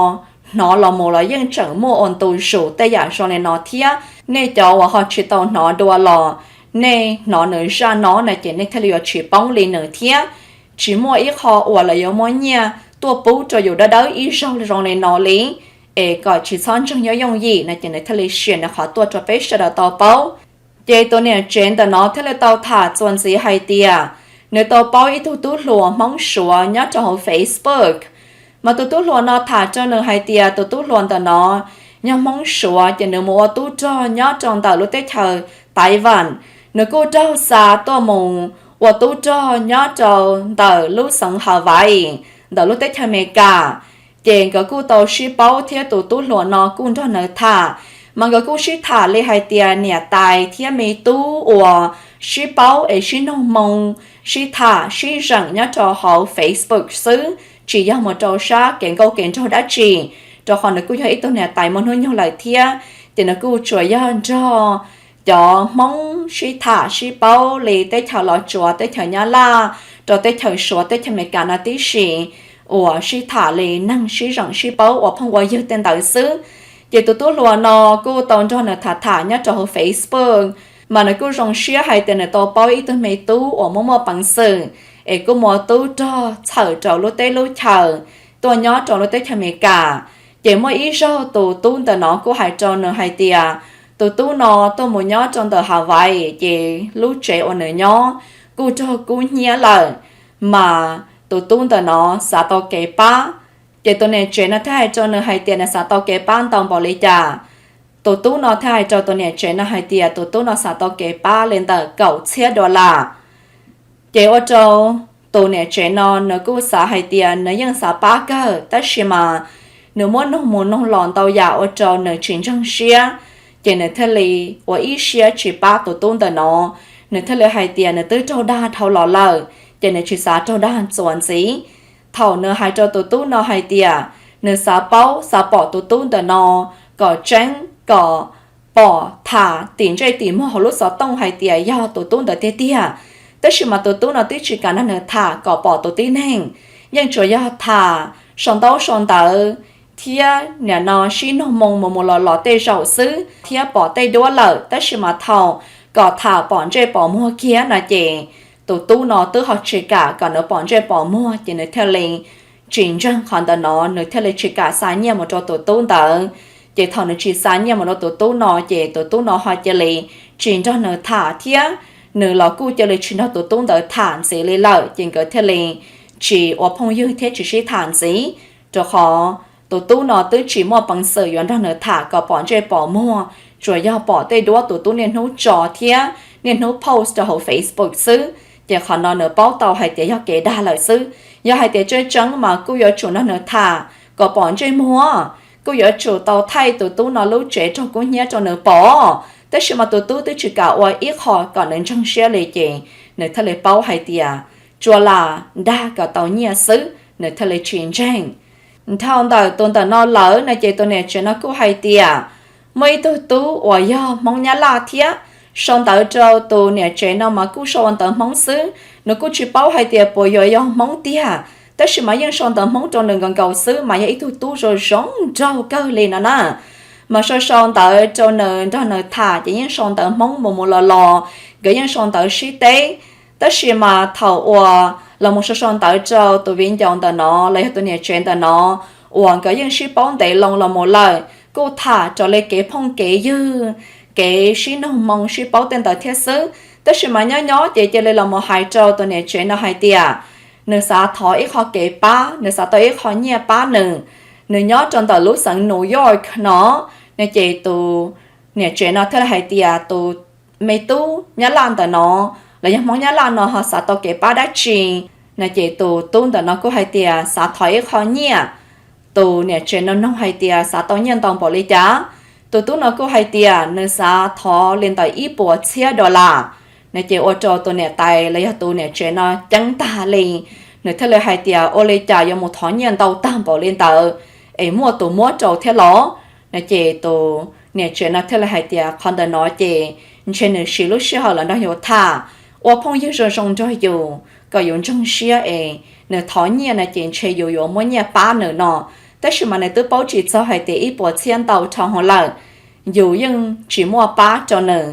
hnov los mus los yeej tseem muaj ua ntu zus tej yam zoo li no thiab. Nej cov uas ho tsis tau hnov dua los nej hnov nws zaj no na ces nej thiaj li yuav tsis poob li nws thiab. Tsis muaj ib qho uas lawv yuav muab nyiaj tuaj pub rau yus dawb dawb ib zaug zoo li no li, es kom tsis txhob ntseeg yooj yooj yim no, ces nws thiaj li share nws qhov tuaj rau peb sawv daws tau paub. Ces tus niam tsev ntawm no thiaj li tau tham txuas ntxiv hais tias nws tau paub ib tug tub hluas Hmoob Suav nyob rau hauv Facebook. Mas tus tub hluas no tham rau nws hais tias tus tub hluas ntawm no yog Hmoob Suav, ces nws mus ua tub rog nyob rau ntawm lub teb chaws Taiwan. Nws kuj raug xa tuaj mus ua tub rog nyob rau ntawm lub xeev Hawaii, ntawm lub teb chaws Amelikas. Ces nkawd kuj tau sib paub thiab tus tub hluas no kuj nrog nws tham. Mas nkawd kuj sib tham li hais tias niam tais thiab me tub uas sib paub es sib noog moo, sib tham sib zeem nyob rau hauv Facebook xwb, tsis yog mus rau sab kev nkauj kev nraug dab tsi, rau qhov nws kuj yog ib tug niam tais muaj hnub nyoog lawm thiab. Ces nws kuj tsuas yog nrog cov Hmoob sib tham sib paub li teb chaws Los Tsuas, teb chaws Nyab Laj, rau teb chaws Suav, teb chaws Amelikas no tib si, uas sib tham li neeg sib zeem sib paub ua phooj ua ywg tej ntawd xwb. Ces tus tub hluas no kuj tau nrog nws tham tham nyob rau hauv Facebook, mas nws kuj zoo siab hais tias nws tau paub ib tug me tub uas muaj muaj peev xwm, es kuj mus ua tub rog txhawm rau lub teb lub chaws, tuaj nyob rau lub teb chaws Amelikas. Ces muaj ib zaug tus tub ntawm no kuj hais rau nws hais tias tus tub no tuaj mus nyob rau ntawm Hawaii, ces lub tsev uas nws nyob kuj raug kub hnyiab lawm, mas tus tub ntawm no xav tau kev pab. Ces tus niam tsev no thiaj hais rau nws hais tias nws xav tau kev pab ntau npaum li cas. Tus tub no thiaj hais rau tus niam tsev no hais tias tus tub no xav tau kev pab li ntawm kaum txhiab dollar. Ces ua rau tus niam tsev no nws kuj xav hais tias nws yeej xav pab kawg, tab sis mas nws muab noog mus noog los ntau yam ua rau nws tsis ntseeg siab. Ces nws thiaj li ua ib siab tsis pab tus tub ntawm no. Nws thiaj li hais tias nws twb raug dag dhau los lawm, ces nws tsis xav raug dag txuas ntxiv. Thaum nws hais rau tus tub no hais tias nws xav paub xav pom tus tub ntawm no kom tseeb, kom pom tham tim ntsej tim muag hauv lub xov tooj hais tias yog tus tub ntawd tiag tiag. Tab sis mas tus tub no twb tsis kam nrog nws tham kom pom tus tib neeg, yeej tsuas yog tham sau ntaub sau ntawv, thiab nim no sib nug moo mus mus los los tej zaum xwb thiab pom tej duab lawm, tab sis mas thaum kom tham pom ntsej pom muag kiag no ces tus tub no twb ho tsis kam kom nws pom ntsej pom muag, ces nws thiaj li tsis ntseeg qhov ntawm no, nws thiaj li tsis kam xa nyiaj mus rau tus tub ntawd. Ces thaum nws tsis xa nyiaj mus rau tus tub no ces tus tub no ho cia li tsis nrog nws tham thiab nws los kuj cia li tsis nrog tus tub ntawd tham ntxiv li lawm, ces nkawd thiaj li tsis ua phooj ywg thiab tsis sib tham ntxiv, rau qhov tus tub no twb tsis muaj peev xwm yuav nrog nws tham kom pom ntsej pom muag, tsuas yog pom tej duab tus tub niaj hnub tso thiab niaj hnub post rau hauv Facebook xwb. Ces qhov no nws paub tau hais tias yog kev dag lawm xwb. Yog hais tias tseeb tseeb mas kuj yuav tsum nrog nws tham kom pom ntsej muag, kuj yuav tsum tau thaij tus tub no lub tsev raug kub hnyiab rau nws pom, tab sis mas tus tub twb tsis kam ua ib qho kom nws ntseeg siab li, ces nws thiaj li paub hais tias tsuas lam dag kom tau nyiaj xwb, nws thiaj li tsis ntseeg. Dhau ntawm tus ntawm no lawm no ces tus niam tsev no kuj hais tias muaj ib tug tub uas yog Hmoob Nyab Laj thiab, sau ntawv rau tus niam tsev no mas kuj sau ua ntawv Hmoob xwb, nws kuj tsis paub hais tias puas yuav yog Hmoob tiag, tab sis mas yeej sau ntawv Hmoob rau nws nkaus nkaus xwb, mas yog ib tug tub zoo zoo nraug kawg li no na. Mas sau sau ntawv rau nws nrog nws tham ces yeej sau ntawv Hmoob mus mus los los, nkawd yeej sau ntawv sib teb. Tab sis mas thaum uas los mus sau sau ntawv rau tus viv ncaus ntawm no los yog tus niam tsev ntawm no uas nkawd yeej sib paub ntev loo los mus lawm, kuj tham raws li kev phooj kev ywg, kev sib nug moo sib paub tej ntawd thiab xwb. Tab sis mas nyob nyob ces cia li los mus hais rau tus niam tsev no hais tias nws xav thov ib qho kev pab, nws xav tau ib qho nyiaj pab nws. Nws nyob rau ntawm lub xeev New York no, no ces tus niam tsev no thiaj li hais tias tus me tub Nyab Laj ntawm no los yog Hmoob Nyab Laj no ho xav tau kev pab dab tsi. No ces tus tub ntawm no kuj hais tias xav thov ib qho nyiaj. Tus niam tsev no nug hais tias xav tau nyiaj ntau npaum li cas. Tus tub no kuj hais tias nws xav thov li ntawm ib puas txhiab dollar. No ces ua rau tus niam tais los yog tus niam tsev no ceeb tag li, nws thiaj li hais tias ua li cas yuav mus thov nyiaj ntau tag npaum li ntawd es muaj tus muab rau thiab los? No ces tus niam tsev no thiaj li hais tias qhov ntawm no ces ntshe nws siv lub sij hawm los nrog yus tham, ua phooj ywg zoo zoo nrog yus kom yus ntseeg siab es nws thov nyiaj no ces ntshe yus yuav muab nyiaj pab nws no. Tab sis mas nws twb paub tsis txog hais tias ib puas txhiab ntau dhau hwv lawm, yus yeej tsis muaj pab rau nws,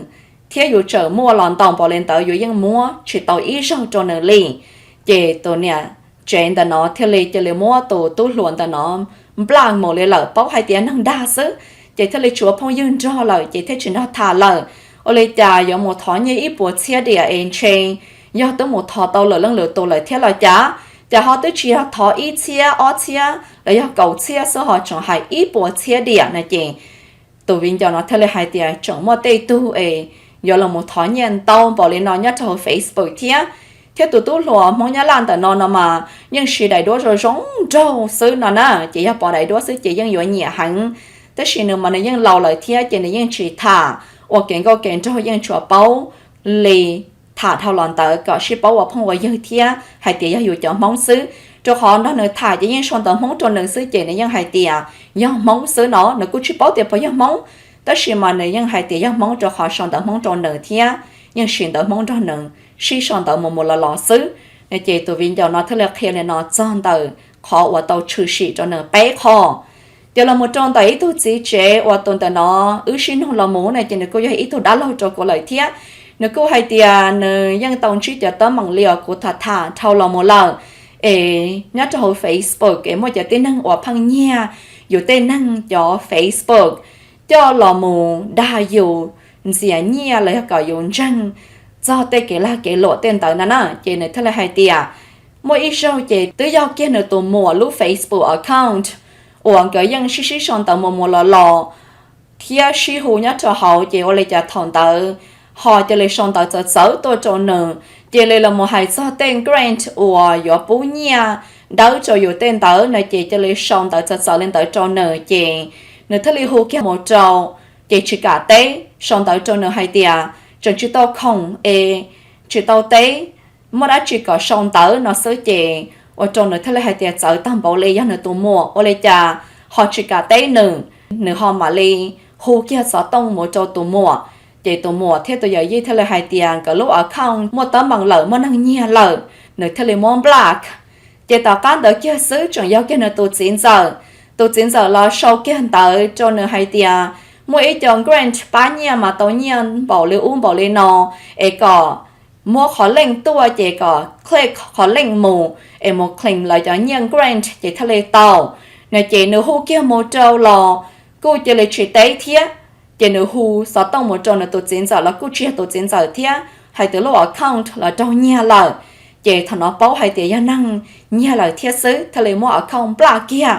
thiab yus txawm muaj los ntau npaum li ntawd yus yeej muab tsis tau ib zaug rau nws li. Ces tus niam tsev ntawm no thiaj li cia li muab tus tub hluas ntawm no nplaj mus li lawm, paub hais tias neeg dag xwb, ces thiaj li tsis ua phooj ywg nrog lawm ces thiaj tsis nrog tham lawm. Ua li cas yuav mus thov nyiaj ib puas txhiab diam es ntshe yog twb mus thov tau lawm leej lwm tus lawm thiab los cas? Cas ho twb tsis yog thov ib txhiab ob txhiab los yog kaum txhiab xwb ho tseem hais ib puas txhiab diam no ces tus viv ncaus no thiaj li hais tias tseem muaj tej tug es yuav los mus thov nyiaj ntau npaum li no nyob rau hauv Facebook thiab. Thiab tus tub hluas Hmoob Nyab Laj ntawm no no mas yeej siv daim duab zoo zoo nraug xwb no na, ces yog pom daim duab xwb ces yeej yuav nyiam heev. Tab sis nws mas nws yeej laus lawm thiab ces nws yeej tsis tham ua kev nkauj kev nraug, yeej tsuas paub li tham dhau los ntawd kom sib paub ua phooj ua ywg thiab hais tias yog yus cov Hmoob xwb. Rau qhov nrog nws tham ces yeej sau ntawv Hmoob rau nws xwb ces nws yeej hais tias yog Hmoob xwb no, nws kuj tsis paub tias puas yog Hmoob, tab sis mas nws yeej hais tias yog Hmoob rau qhov sau ntawv Hmoob rau nws thiab yeej siv ntawv Hmoob nrog nws sib sau ntawv mus mus los los xwb. No ces tus viv ncaus no thiaj li qhia li no txog ntawm qhov uas tau tshwm sim rau nws peb qho. Ces los mus rau ntawm ib tug txiv tsev uas tus ntawm no wb sib nug los mus no ces nws kuj yog ib tug dab laug rau kuv lawm thiab. Nws kuj hais tias nws yeej tau ntsib cov teeb meem li uas kuv tham tham dhau los mus lawm, es nyob rau hauv Facebook es muaj cov tib neeg uas pheej nyiag yus tej neeg cov Facebook coj los mus dag yus, ntxias nyiaj los yog kom yus ntseeg txog tej kev lag kev luam tej ntawd no na. Ces nws thiaj li hais tias muaj ib zaug ces twb yog kiag nws tus muam lub Facebook account uas nkawd yeej sib sib sau ntawv mus mus los los thiab sib hu nyob rau hauv, ces ua li cas thaum ntawd ho cia li sau ntawv txawv txawv tuaj rau nws, cia li los mus hais txog tej grant uas yuav pub nyiaj dawb rau yus tej ntawd no, ces cia li sau ntawv txawv txawv li ntawd rau nws, ces nws thiaj li hu kiag mus rau, ces tsis kam teb, sau ntawv rau nws hais tias tseem tsis tau khoom es tsis tau teb, muaj dab tsi kom sau ntawv no xwb, ces ua rau nws thiaj li hais tias txawv tag npaum li yog nws tus muam, ua li cas ho tsis kam teb nws, nws ho mam li hu kiag xov tooj mus rau tus muam. Ces tus muam thiab tus yawm yij thiaj li hais tias nkawd lub account muaj teeb meem lawm, muaj neeg nyiag lawm, nws thiaj li muab block. Ces tom qab ntawd kiag xwb tseem yog kiag nws tus txiv ntxawm tus txiv ntxawm los sau kiag ntawv rau nws hais tias muaj ib co grant pab nyiaj mas tau nyiaj npaum li ub npaum li no, es kom muab qhov link tuaj ces kom click qhov link mus es mus claim lawv cov nyiaj grant ces thiaj li tau no. Ces nws hu kiag mus rau los kuj cia li tsis teb thiab. Ces nws hu xov tooj mus rau nws tus txiv ntxawm los kuj tsis yog tus txiv ntxawm thiab, hais tias lub account los raug nyiag lawm. Ces thaum no paub hais tias yog neeg nyiag lawm thiab xwb thiaj li muab account nplaj kiag.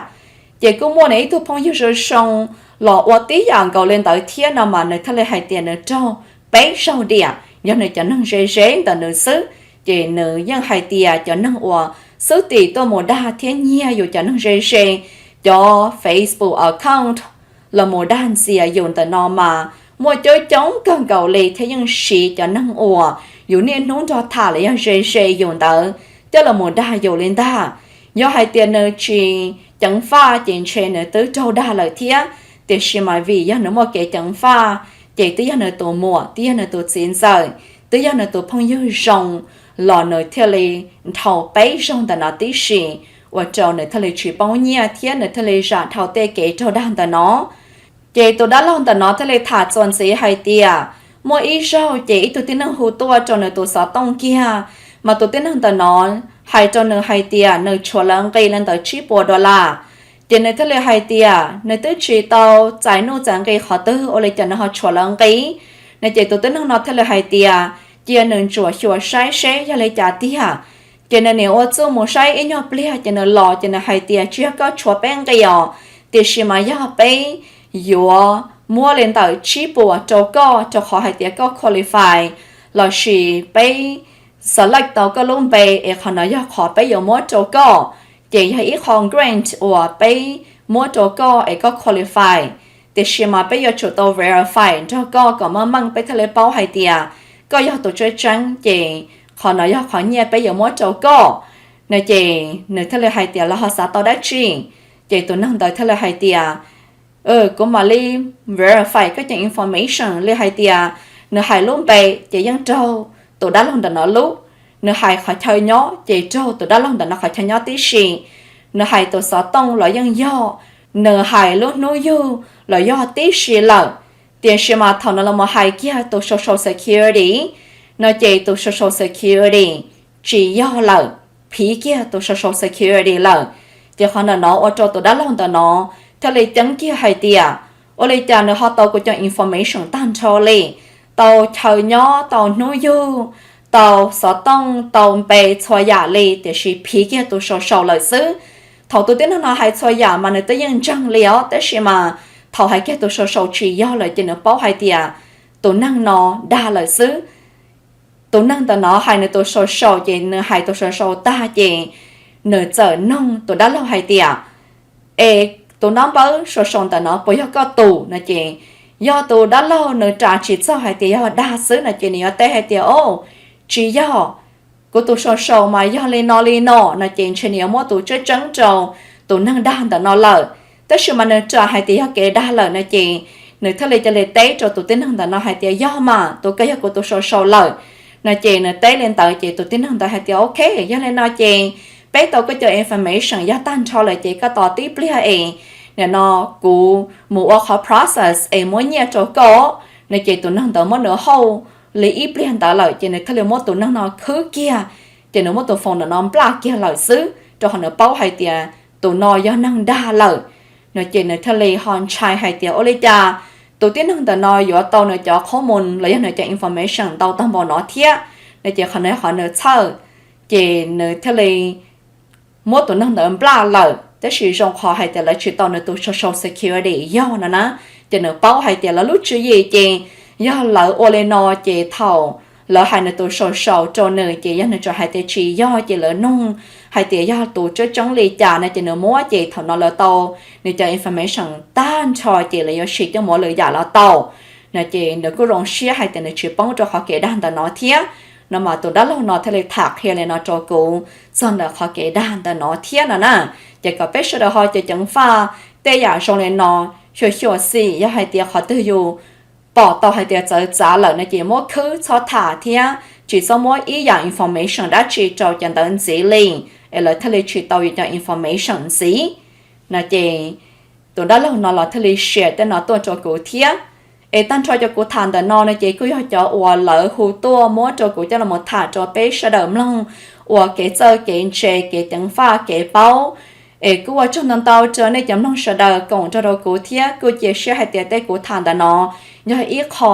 Ces kuj muaj nws ib tug phooj ywg zoo zoo los ua tib yam nkaus li ntawd thiab no mas nws thiaj li hais tias nws raug peb zaug diam, yog nws cov neeg ze ze ntawm nws xwb. Ces nws yeej hais tias cov neeg uas xub tim tuaj mus dag thiab nyiag yus cov neeg ze ze cov Facebook account los mus dag ntxias yus ntawm no mas muaj coob coob kawg nkaus li thiab yeej siv cov neeg uas yus niaj hnub nrog tham los yog ze ze yus ntawd coj los mus dag yus li ntag. Yog hais tias nws tsis ceev faj ces ntshe nws twb raug dag lawm thiab, tiam sis mas vim yog nws muaj kev ceev faj ces twb yog nws tus muam, twb yog nws tus txiv ntxawm, twb yog nws tus phooj ywg zoo los nws thiaj li dhau peb zaug ntawm no tib si, ua rau nws thiaj li tsis poob nyiaj thiab nws thiaj li zam dhau tej kev raug dag ntawm no. Ces tus dab laug ntawm no thiaj li tham txuas ntxiv hais tias muaj ib zaug ces ib tug tib neeg hu tuaj rau nws tus xov tooj kiag, mas tus tib neeg ntawm no hais rau nws hais tias nws tshuav lawv nqi li ntawd tsib puas dollar. Ces nws thiaj li hais tias nws twb tsis tau txais nuj txais nqi qhov twg ua li cas nws ho tshuav lawv nqi no. Ces tus tib neeg no thiaj li hais tias cia nws ntsuam xyuas saib seb yog li cas tiag. Ces nws nim ua txuj mus saib ib nyuag pliag ces nws los ces nws hais tias tsis yog koj tshuav peb nqi os, tiam sis mas yog peb yuav muab li ntawm tsib puas rau koj rau qhov hais tias koj qualify lossis peb select tau koj lub npe es qhov no yog qhov peb yuav muab rau koj. Ces yog ib qho grant uas peb muab rau koj es koj qualify, tiam sis mas peb yuav tsum tau verify nrog koj kom meej meej peb thiaj li paub hais tias koj yog tus tseeb tseeb, ces qhov no yog qhov nyiaj peb yuav muab rau koj no. Ces nws thiaj li hais tias los ho xav tau dab tsi? Ces tus neeg ntawd thiaj li hais tias kuv mam li verify koj cov information li hais tias nws hais lub npe ces yeej raug tus dab laug ntawm no lub, nws hais qhov chaw nyob ces raug tus dab laug ntawm no qhov chaw nyob tib si, nws hais tus xov tooj los yeej yog, nws hais lub hnub yug los yog tib si lawm. Tiam sis mas thaum nws los mus hais kiag tus social security no ces tus social security tsis yog lawm, phiv kiag tus social security lawm. Ces qhov ntawm no ua rau tus dab laug ntawm no thiaj li ceeb kiag hais tias ua li cas nws ho tau kuv cov information tag nrho li, tau chaw nyob, tau hnub yug, tau xov tooj, tau npe, txhua yam li, tiam sis phiv kiag tus social lawm xwb. Thaum tus tib neeg no hais txhua yam mas nws twb yeej ntseeg li os, tab sis mas thaum hais kiag tus social tsis yog lawm ces nws paub hais tias tus neeg no dag lawm xwb. Tus neeg ntawm no hais nws tus social ces nws hais tus social tag ces nws txawm noog tus dab laug hais tias es tus nab npawb social ntawm no puas yog koj tus no? Ces yog tus dab laug nws ras tsis txog hais tias yog dag xwb no ces nws yuav teb hais tias o, tsis yog, kuv tus social mas yog li no li no no ces ntshe nws yuav muab tus tseeb tseeb rau tus neeg dag ntawm no lawm. Tab sis mas nws ras hais tias yog kev dag lawm no ces nws thiaj li cia li teb rau tus tib neeg ntawm no hais tias yog mas, tus koj yog kuv tus social lawm no. Ces nws teb li ntawd ces tus tib neeg ntawd hais tias ok, yog li no ces peb tau koj cov information yog tag nrho lawm ces koj tos tib pliag es nim no kuv mus ua qhov process es muab nyiaj rau koj no. Ces tus neeg ntawd muab nws hauj li ib pliag ntawd lawm ces nws thiaj li muab tus neeg no khwb kiag, ces nws muab tus phone ntawm no nplaj kiag lawm xwb, rau qhov nws paub hais tias tus no yog neeg dag lawm no. Ces nws thiaj li ho ntshai hais tias ua li cas tus tib neeg ntawm no yuav tau nws cov qhob mus los yog nws cov information ntau tag npaum no thiab no. Ces qhov no yog qhov nws txhawj, ces nws thiaj li muab tus neeg ntawd nplaj lawm, tab sis zoo qhov hais tias lawv tsis tau nws tus social security yog no na. Ces nws paub hais tias lawv lub tswv yim ces yog lawv ua li no ces thaum lawv hais nws tus social rau nws ces yog nws tseem hais tias tsis yog ces lawv nug hais tias yog tus tseeb tseeb li cas no ces nws muab ces thaum no lawv tau nws cov information tag nrho ces lawv yuav sim coj mus ua lwm yam los tau no. Ces nws kuj zoo siab hais tias nws tsis poob rau qhov kev dag ntawm no thiab no. Mas tus dab laug no thiaj li tham qhia li no rau kuv txog ntawm qhov kev dag ntawm no thiab no na. Ces kom peb sawv daws ho ceev ceev faj tej yam zoo li no, xyuam xim yog hais tias qhov twg yus pom tau hais tias txawv txav lawm no ces muab khwb, txhob tham thiab tsis txhob muab ib yam information dab tsi rau cov ntawd ntxiv li, es lawv thiaj li tsis tau yus cov information ntxiv. No ces tus dab laug no los thiaj li share tej no tuaj rau kuv thiab. Es tag nrho cov kuv tham ntawm no no ces kuj yog cov uas lawv hu tuaj muab rau kuv coj los tham rau peb sawv daws mloog ua kev txawj kev ntse kev ceev faj kev paub. Es kuj ua tsaug ntau ntau rau nej cov mloog sawv daws koom nrog rau kuv thiab kuj cia siab hais tias tej kuv tham ntawm no yog ib qho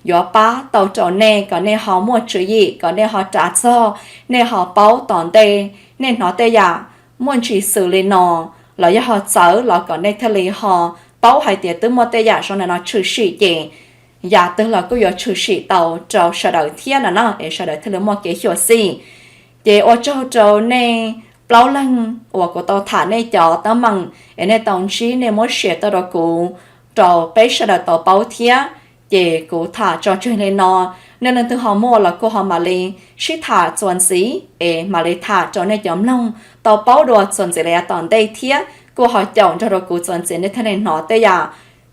yuav pab tau rau nej kom nej ho muaj tswv yim, kom nej ho ras txog, nej ho paub tom ntej, nej hnov tej yam muaj ntsis xws li no los yog ho txawv los kom nej thiaj li ho paub hais tias twb muaj tej yam zoo ntawm no tshwm sim ces yam twg los kuj yuav tshwm sim tau rau sawv daws thiab no na, es sawv daws thiaj li muaj kev xyuam xim. Ces ua tsaug rau nej plaub leeg uas kuv tau tham nej cov teeb meem es nej tau ntsib nej muab share tuaj rau kuv, rau peb sawv daws tau paub thiab. Ces kuv tham tso tseg li no, nej leej twg ho muaj los kuj ho mam li sib tham txuas ntxiv es mam li tham rau nej cov mloog tau paub dua txuas ntxiv li yav tom ntej thiab kuj ho caum nrog rau kuv txuas ntxiv nej thiaj li hnov tej yam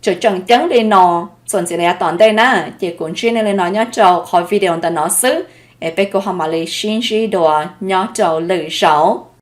tseem tseem ceeb li no txuas ntxiv li yav tom ntej na. Ces kuv ntsib nej li no nyob rau qhov video ntawm no xwb, es peb kuj ho mam li sib ntsib dua nyob rau lwm zaus.